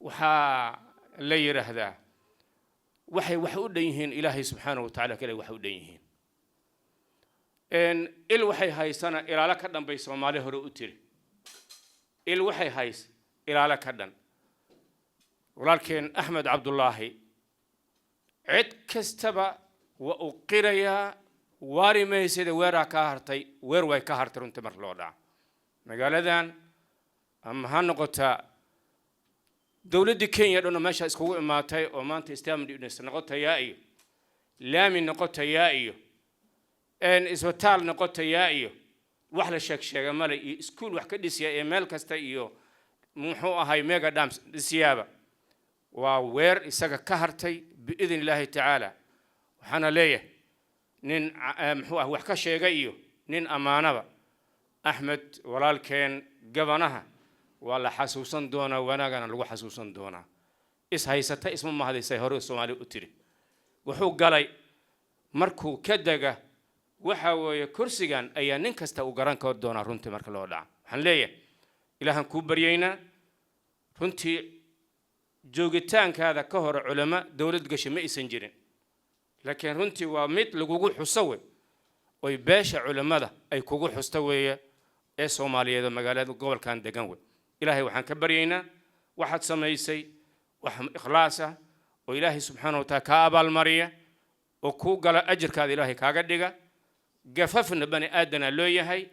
Waxaa la yidhaahdaa waxay wax u dhan yihiin Ilaahay subxaanahu wa tacala kale wax u dhan yihiin. Il waxay haysana ilaalo ka dhan bay Soomaali hore u tiri. Il waxay hays ilaalo ka dhan. Walaalkeen Axmed Cabdulaahi cid kastaba waa uu qirayaa, waari maysada, weeraa kaa hartay, weer way ka hartay. Runtii mar loo dhaca magaaladan ama ha noqotaa dowladdii Kenya dhanoo meesha iskugu imaatay oo maanta stadium noqotayaa iyo laami noqotayaa iyo isbitaal noqotayaa iyo wax la sheeg sheega male iyo iskuul wax ka dhisya ee meel kasta iyo muxuu ahay mega dams dhisyaaba, waa weer isaga ka hartay biidn illaahi tacaala. Waxaana leeyahay nin muxuu ah wax ka sheegay iyo nin ammaanaba, Axmed walaalkeen gabanaha waa la xasuusan doonaa, wanaagana lagu xasuusan doonaa. Is haysata isma mahadisay hore Soomaali u tiri. Wuxuu galay markuu ka dega waxa weeye kursigan ayaa nin kasta uu garan kar doonaa. Runtii marka loo dhaca, waxaan leeyahay Ilaahan kuu baryaynaa. Runtii joogitaankaada ka hore culamo dowlad gashay ma aysan jirin, laakiin runtii waa mid lagugu xuso wey oy beesha culammada ay kugu xusto weeye ee Soomaaliyeed oo magaalada gobolkan degan wey. Ilaahay waxaan ka baryaynaa waxaad samaysay wax ikhlaas ah oo Ilaahay subxaana wa taala kaa abaalmariya oo kuu gala ajirkaada Ilaahay kaaga dhiga. Gafafna bani aadana loo yahay,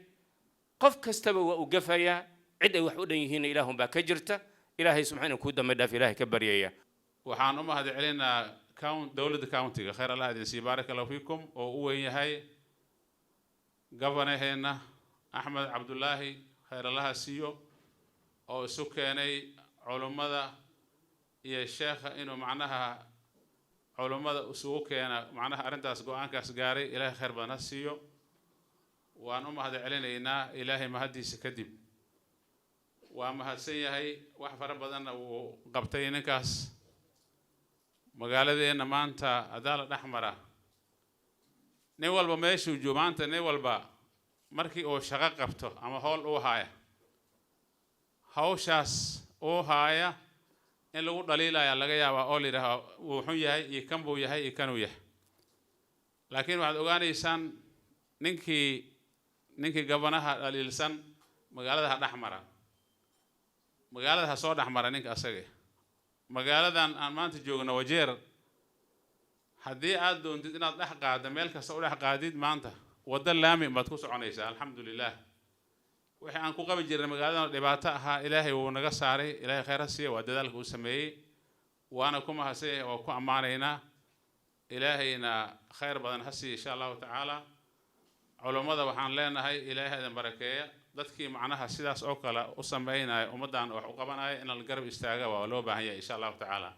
qof kastaba waa uu gafayaa. Cid ay wax u dhan yihiinna Ilaahun baa ka jirta. Ilaahay subxaana kuu dambi dhaaf Ilaahay ka baryaya. Waxaan u mahad celinaa dowladda countyga. Khayr Allah idin sii, baaraka allahu fiikum, oo u weyn yahay governorheena Axmed Cabdulaahi, khayr Allaha siiyo, oo isu keenay culummada iyo sheekha inuu macnaha culummada isugu keena, macnaha arrintaas go-aankaas gaaray. Ilaahay khayr badan ha siiyo. Waan u mahad celinaynaa Ilaahay mahaddiisa kadib. Waa mahadsan yahay, wax fara badanna wuu qabtay ninkaas. Magaaladeenna maanta haddaa la dhex mara, nin walba meeshuu joogo maanta, nin walba markii uu shaqo qabto ama howl uu haaya, hawshaas uu haaya in lagu dhaliilaya laga yaabaa oo la yidhaaha wuu xun yahay iyo kan buu yahay iyo kanuu yahay. Laakiin waxaad ogaanaysaan ninkii governorha dhaliilsan magaalada ha dhex mara, magaalada ha soo dhex mara ninka asaga. Magaaladan aan maanta joogno, Wajeer, haddii aad doontid inaad dhex qaaddo, meel kasta u dhex qaadid, maanta waddo laami baad ku soconaysaa. Alxamdulilah, wixii aan ku qabi jirnay magaaladan dhibaato ahaa Ilaahay wuu naga saaray. Ilaahay khayr ha siiya, waa dadaalka uu sameeyey, waana ku mahadsan yahay, waa ku ammaanaynaa. Ilaahayna khayr badan ha siiya insha Allahu tacaala. Culummada waxaan leenahay Ilaahay idin barakeeya. Dadkii macnaha sidaas oo kale u sameynaya, ummaddan wax u qabanaya, in la garab istaaga waa loo baahan yahay insha Allahu tacaala.